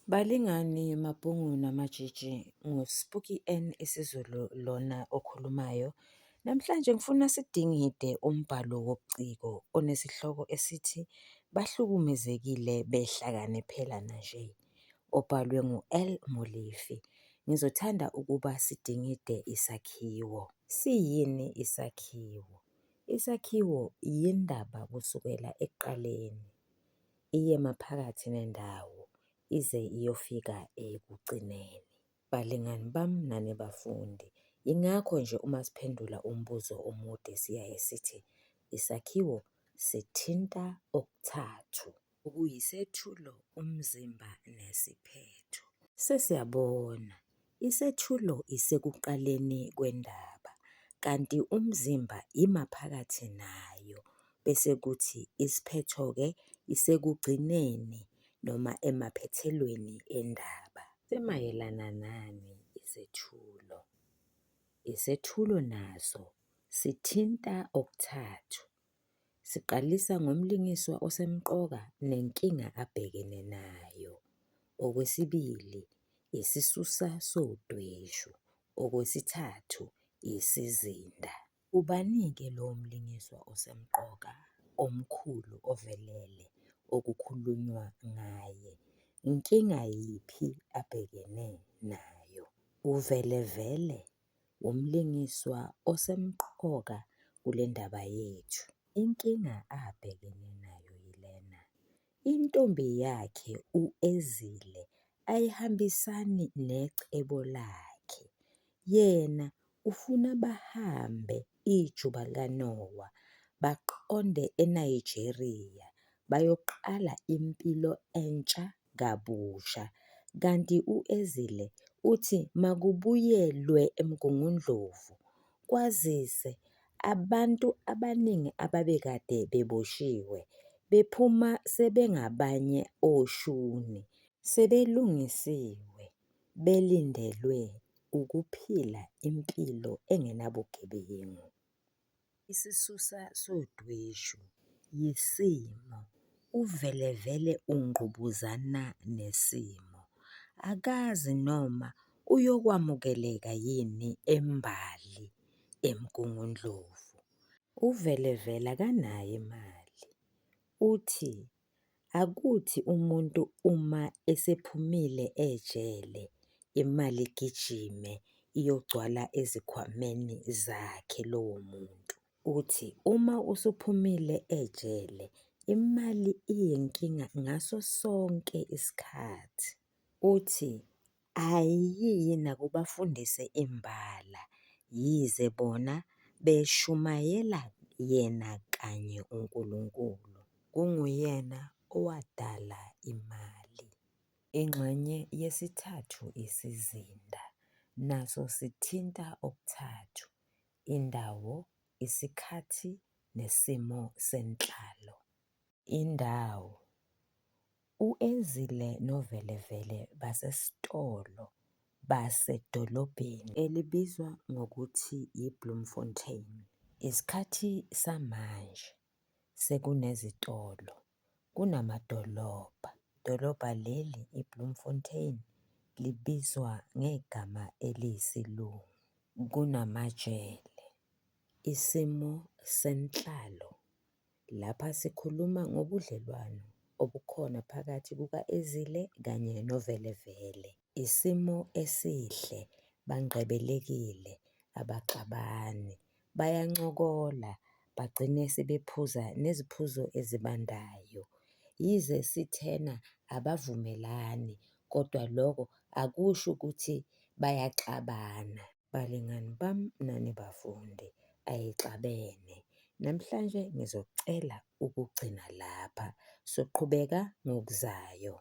Balingani, mabhungu namatshitshi, nguSpooky N isiZulu lona okhulumayo. Namhlanje ngifuna sidingide umbhalo wobuciko onesihloko esithi bahlukumezekile behlakaniphelana nje, obhalwe ngu-L Molefe. Ngizothanda ukuba sidingide isakhiwo. Siyini isakhiwo? Isakhiwo yindaba kusukela ekuqaleni iye maphakathi nendawo ize iyofika ekugcineni. Balingani bami nani bafundi, ingakho nje uma siphendula umbuzo omude siyaye sithi isakhiwo sithinta okuthathu, okuyisethulo, umzimba nesiphetho. Sesiyabona, isethulo isekuqaleni kwendaba, kanti umzimba imaphakathi nayo bese kuthi isiphetho-ke isekugcineni noma emaphethelweni endaba. Simayelana nani isethulo? Isethulo naso sithinta okuthathu. Siqalisa ngomlingiswa osemqoka nenkinga abhekene nayo. Okwesibili, isisusa sodweshu. Okwesithathu, isizinda. Ubani-ke lowo mlingiswa osemqoka, omkhulu ovelele okukhulunywa ngaye? Inkinga yiphi abhekene nayo? UVelevele umlingiswa osemqoka kule ndaba yethu. Inkinga abhekene nayo yilena, intombi yakhe u-Ezile ayihambisani necebo lakhe. Yena ufuna bahambe ijuba likaNowa baqonde eNigeria bayoqala impilo entsha kabusha kanti u-Ezile uthi makubuyelwe eMgungundlovu kwazise abantu abaningi ababekade beboshiwe bephuma sebengabanye oshuni, sebelungisiwe belindelwe ukuphila impilo engenabugebengu. Isisusa sodweshu yisimo, uVelevele ungqubuzana nesimo, akazi noma uyokwamukeleka yini eMbali eMgungundlovu. UVelevele akanayo imali, uthi akuthi umuntu uma esephumile ejele imali igijime iyogcwala ezikhwameni zakhe lowo muntu. Uthi uma usuphumile ejele imali iyinkinga ngaso sonke isikhathi. Uthi ayiyi nakubafundisi imbala yize bona beshumayela yena kanye uNkulunkulu, kunguyena owadala imali. Ingxenye yesithathu isizinda, naso sithinta okuthathu, indawo, isikhathi nesimo senhlalo. Indawo, u-Ezile noVelevele basesitolo basedolobheni elibizwa ngokuthi i-Bloemfontein. Isikhathi samanje, sekunezitolo, kunamadolobha. Idolobha leli i-Bloemfontein libizwa ngegama eliyisiLungu. Kunamajele. Isimo senhlalo, lapha sikhuluma ngobudlelwano obukhona phakathi kuka-Ezile kanye noVelevele. Isimo esihle, bangqebelekile, abaxabani, bayancokola bagcine sebephuza neziphuzo ezibandayo. Yize sithena abavumelani kodwa loko akusho ukuthi bayaxabana. Balingani bami nani bafundi, ayixabene. Namhlanje ngizocela ukugcina lapha, soqhubeka ngokuzayo.